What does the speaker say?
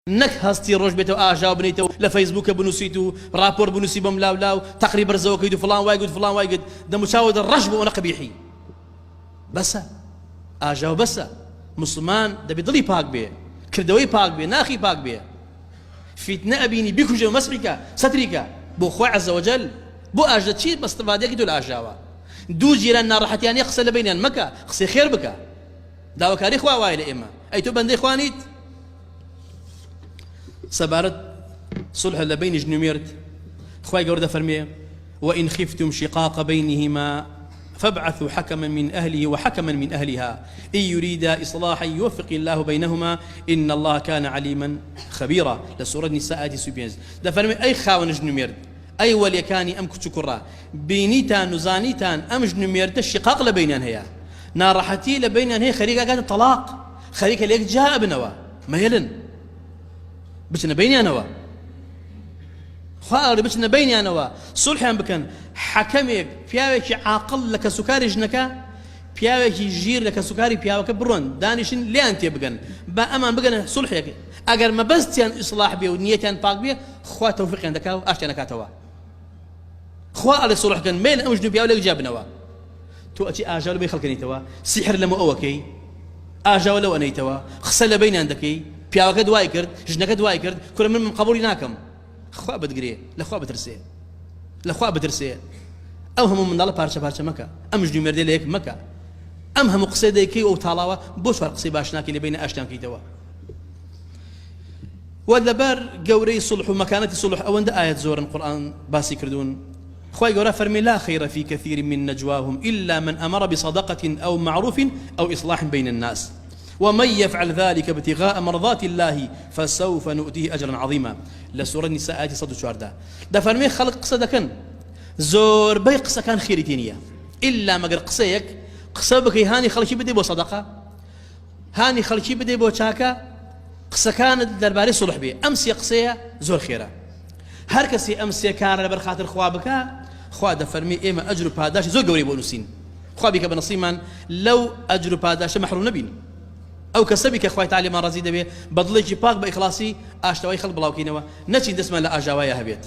نەک هەستی ڕۆژ بێتەوە ئاژاوە بنێیتەوە لە فەیسبووکە بنووسیت و ڕاپۆرت بنووسی بەم لاو لاو تەقری بەرزەوەکەیت و فڵان وای گوت فڵان وای گوت دەموچاوت ڕەش بۆ ئەوەنە قەبیحی. بەسە ئاژاوە بەسە. موسڵمان دەبێ دڵی پاک بێ، کردەوەی پاک بێ، ناخی پاک بێ. فیتنە ئەبینی بیکوژێ و مەسحی کە، سەتری کە بۆ خوای عز وجل. بۆ ئاژە چی بەستەفادەیەکی تۆ لە ئاژاوە؟ دوو جیران ناڕەحەتیان نیە قسە لە بەینیان مەکە، قسەی خێر بکە. داواکاری خوا وایە لە ئێمە. ئەی تۆ بەندەی خوا نیت؟ سەبارەت صلح لە بەینی ژن و مێرد خوای گەورە دەفەرمێ وإن خفتم شقاق بينهما فابعثوا حكما من أهله وحكما من أهلها إن يريدا إصلاحا يوفق الله بينهما إن الله كان عليما خبيرا لە سورة نساء ئایەتی 35 دەفەرمێ ئەی خاوەن ژن و مێرد ئەی وەلیەکانی ئەم کچ و کوڕە بینیتان و زانیتان ئەم ژن و مێردە شقاق لە بەینیان هەیە ناڕەحەتی لە بەینیان هەیە خەریکە ئەگاتە تەڵاق خەریکە لێک جیا ئەبنەوە مەهێلن بچنە بینیانەوە خوا ئەڵێ بچنە بینیانەوە سوڵحیان بکەن حەکەمێک پیاوێکی عاقڵ لە کەسوکاری ژنەکە پیاوێکی ژیر لە کەسوکاری پیاوەکە بڕۆن دانیشن لیان تێبگەن با ئەمان بگەنە سوڵحێک ئەگەر مەبەستیان ئیسلاح بێ و نیەتیان پاک بێ خوا تەوفیقیان دەکا و ئاشتیان دەکاتەوە خوا ئەڵێ سوڵح کەن مەیلن ئەم ژن و پیاو لێک جیا بنەوە تۆ ئەچی ئاژاوە لەبەی خەڵکەنیتەوە سیحر لەمە ئەوەکەی ئاژاوە لەو ئەنەیتەوە قسە لە بەینیان دەکەی پیاوەکە دوای کرد ژنەکە دوای کرد کورە من من قبولی ناکەم خوا بتگرێ لە خوا بترسێ لە خوا بترسێ ئەو هەموو منداڵە پارچە پارچە مەکە ئەم ژنی مێردێ لە یەک مەکە ئەم هەموو قسەی دەیکەی ئەو تاڵاوە بۆ چوار قسەی باش ناکەی لە بینە ئاشتیان کەیتەوە و لەبەر گەورەی سوڵح و مەکانەتی سوڵح ئەوەندە ئایەت زۆرن قورئان باسی کردوون خوای گەورە فەرمی لا خیر فی کثیر من نجواهم الا من امر بصدقة او معروف او اصلاح بین الناس ومن يفعل ذلك ابتغاء مرضات الله فسوف نؤتيه اجرا عظیما لە سورە نساء ئایەتی 114 دەفەرمێ خەڵک قسە دەکەن زۆربەی قسەکان خێری تێ نییە ئللا مەگەر قسەیەک قسە بکەی هانی خەڵکی بدەی بۆ سەدەقە هانی خەڵکی بدەی بۆ چاکە قسەکانت دەربارەی سوڵح بێ ئەم سێ قسەیە زۆر خێرە هەر کەسی ئەم سێ کارە لەبەر خاتر خوا بکا خوا دەفەرمی ئێمە ئەجر و پاداشی زۆر گەورەی بۆ نووسین خوا بیکە بە نسیمان لەو ئەجر و پاداشە مەحروم نەبین ئەو کەسە بی کە خوای تعالی مان ڕازی دەبێ بە دڵێکی پاک بە ئیخلاصی ئاشتەوای خەڵک بڵاوکەینەوە نەچین دەستمان لە ئاژاوایە هەبێت.